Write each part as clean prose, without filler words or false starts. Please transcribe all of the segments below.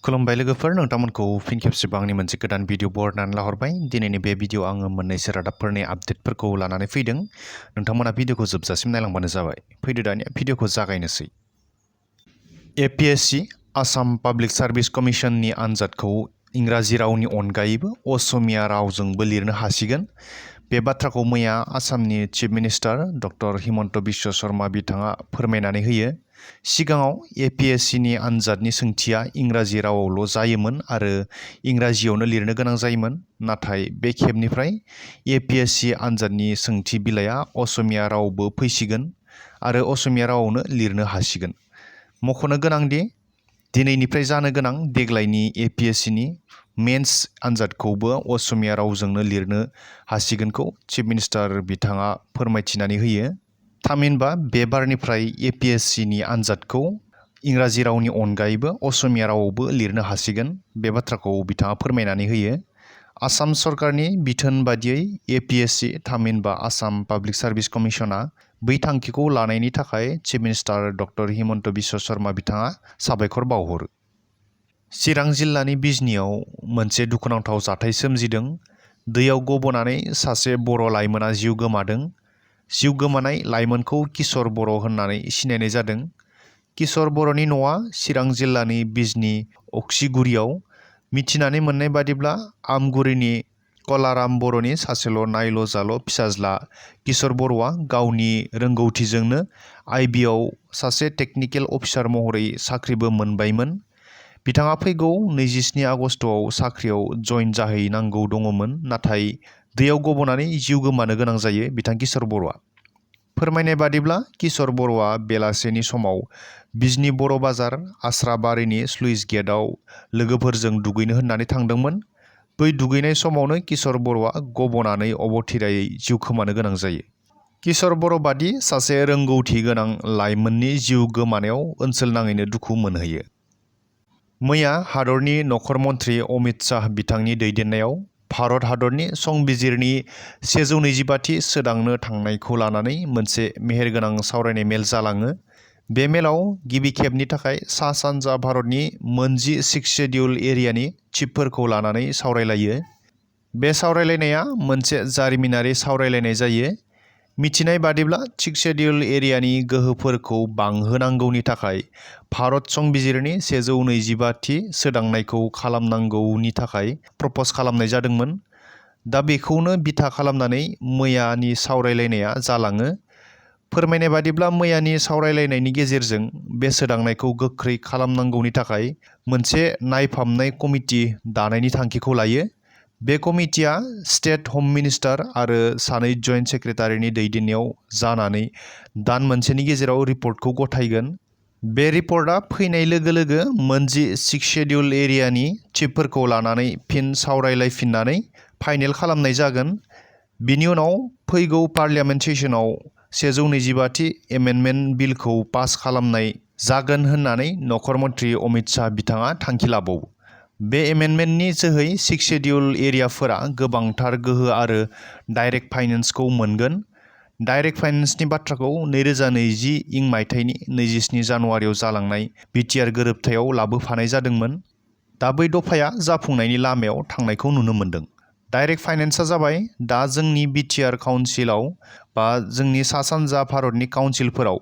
खुलुमबाय लोगोफोर, नोंथांमोनखौ फिन खेबसेबाव आंनि मोनसे गोदान भिडिअ बहरनानै लाहरबाय। दिनैनि बे भिडिअ आङो मोननैसो रादाबफोरनि आपडेटफोरखौ लानानै फैदों। नोंथांमोना भिडिअखौ जोबजासिम नायलांबानो जाबाय। फैदो दानिया भिडिअखौ जागायनोसै। APSC आसाम पाब्लिक सार्भिस कमिशननि आनजादखौ इंराजि रावनि अनगायैबो असमिया रावजोंबो लिरनो हासिगोन। बे बाथ्राखौ मैया आसामनि chief minister doctor Himanta Biswa Sharma बिथाङा फोरमायनानै होयो। सिगाङाव APSCनि आनजादनि सोंथिया इंराजि रावावल' जायोमोन आरो इंराजियावनो लिरनो गोनां जायोमोन। नाथाय बे खेबनिफ्राय APSC आनजादनि सोंथि बिलाइया असमिया रावबो फैसिगोन आरो असमिया रावावनो लिरनो हासिगोन। मख'नो गोनांदि दिनैनिफ्राय जानो गोनां देग्लायनि APSCनि मेन्स आनजादखौबो असमिया रावजोंनो लिरनो हासिगोनखौ चिफ मिनिस्टार बिथाङा फोरमायथिनानै होयो। थामहिनबा बे बारनिफ्राय APSCनि आनजादखौ इंराजि रावनि अनगायैबो असमिया रावावबो लिरनो हासिगोन। बे बाथ्राखौ बिथाङा फोरमायनानै होयो। आसाम सरकारनि बिथोन बादियै APSC थामहिनबा आसाम पाब्लिक सार्भिस कमिशना बै थांखिखौ लानायनि थाखाय chief minister doctor Himanta Biswa Sharma बिथाङा साबायखर बावहरो। चिरां जिल्लानि बिजनियाव मोनसे दुखुनांथाव जाथाय सोमजिदों। दैयाव गबनानै सासे बर' लाइमोना जिउ गोमादों। जिउ गोमानाय लाइमोनखौ किशोर बर' होननानै सिनायनाय जादों। किशोर बर'नि न'आ चिरां जिल्लानि बिजनी अक्सिगुरियाव। मिथिनानै मोननाय बादिब्ला आमगुरिनि कलाराम बर'नि सासेल' नायल' जाल' फिसाज्ला किशोर बर'आ गावनि रोंगौथिजोंनो IB आव सासे टेकनिकेल अफिसार महरै साख्रिबो मोनबायमोन। बिथाङा फैगौ 27 आगस्टआव साख्रियाव जइन जाहैनांगौ दङमोन, नाथाय दैयाव गबनानै जिउ गोमानो गोनां जायो बिथां किशोर बर'आ। फोरमायनाय बादिब्ला किशोर बर'आ बेलासेनि समाव बिजनी बर' बाजार आस्राबारिनि स्लुइस गेटआव लोगोफोरजों दुगैनो होननानै थांदोंमोन। बै दुगैनाय समावनो किशोर बर'आ गबनानै अबथिरायै जिउ खोमानो गोनां जायो। किशोर बर' बादि सासे रोंगौथि गोनां लाइमोननि जिउ गोमानायाव ओनसोल नाङैनो दुखु मोनहैयो। मैया हादरनि नखर मन्थ्रि अमित शाह बिथांनि दैदेननायाव भारत हादरनि संबिजिरनि 125थि सोदांनो थांनायखौ लानानै मोनसे मेहेरगोनां सावरायनाय मेल जालाङो। बे मेलाव गिबि खेबनि थाखाय सा सानजा भारतनि मोनजि सिक्स शेड्युल एरियानि चिफफोरखौ लानानै सावरायलायो। बे सावरायलायनाया मोनसे जारिमिनारि सावरायलायनाय जायो। मिथिनाय बादिब्ला सिक्स शेड्युल एरियानि गोहोफोरखौ बांहोनांगौनि थाखाय भारत संबिजिरनि 125थि सोदांनायखौ खालामनांगौनि थाखाय प्रप'ज खालामनाय जादोंमोन। दा बेखौनो बिथा खालामनानै मैयानि सावरायलायनाया जालाङो। फोरमायनाय बादिब्ला मैयानि सावरायलायनायनि गेजेरजों बे सोदांनायखौ गोख्रै खालामनांगौनि थाखाय मोनसे नायफामनाय कमिटि दानायनि थांखिखौ लायो। बे कमिटिया स्टेट हम मिनिस्टार आरो सानै जइन्ट सेक्रेटारिनि दैदेननायाव जानानै दान मोनसेनि गेजेराव रिपर्टखौ गथायगोन। बे रिपर्टआ फैनाय लोगो लोगो मोनजि सिक्स शेड्युल एरियानि चिफफोरखौ लानानै फिन सावरायलायफिननानै फाइनेल खालामनाय जागोन। बिनि उनाव फैगौ पार्लियामेन्ट सेसनाव 125थि एमेन्डमेन्ट बिलखौ पास खालामनाय जागोन होननानै नखर मन्थ्रि अमित शाह बिथाङा थांखि लाबावो। बे एमेन्डमेन्टनि जोहै सिक्स शेड्युल एरियाफोरा गोबांथार गोहो आरो डाइरेक्ट फाइनेन्सखौ मोनगोन। डाइरेक्ट फाइनेन्सनि बाथ्राखौ 2020 मायथाइनि 27 जानुवारियाव जालांनाय BTR गोरोबथायाव लाबोफानाय जादोंमोन। दा बै दफाया जाफुंनायनि लामायाव थांनायखौ नुनो मोन्दों। डाइरेक्ट फाइनेन्सआ जाबाय दा जोंनि BTR काउन्सिलाव बा जोंनि सा सानजा भारतनि काउन्सिलफोराव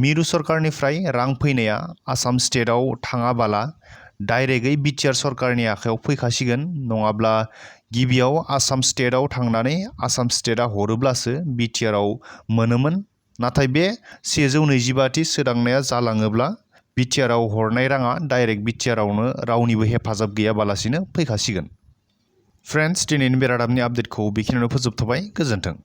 मिरु सरकारनिफ्राय रां फैनाया आसाम स्टेटआव थाङाबाला डाइरेक्टयै BTR सरकारनि आखायाव फैखासिगोन। नङाब्ला गिबियाव आसाम स्टेटआव थांनानै आसाम स्टेटआ हरोब्लासो BTRआव मोनोमोन। नाथाय बे 125थि सोदांनाया जालाङोब्ला BTRआव हरनाय राङा डाइरेक्ट BTRआवनो रावनिबो हेफाजाब गैयाबालासिनो फैखासिगोन। फ्रेन्ड्स, दिनैनि बे रादाबनि आपडेटखौ बेखिनियावनो फोजोबथ'बाय। गोजोन्थों।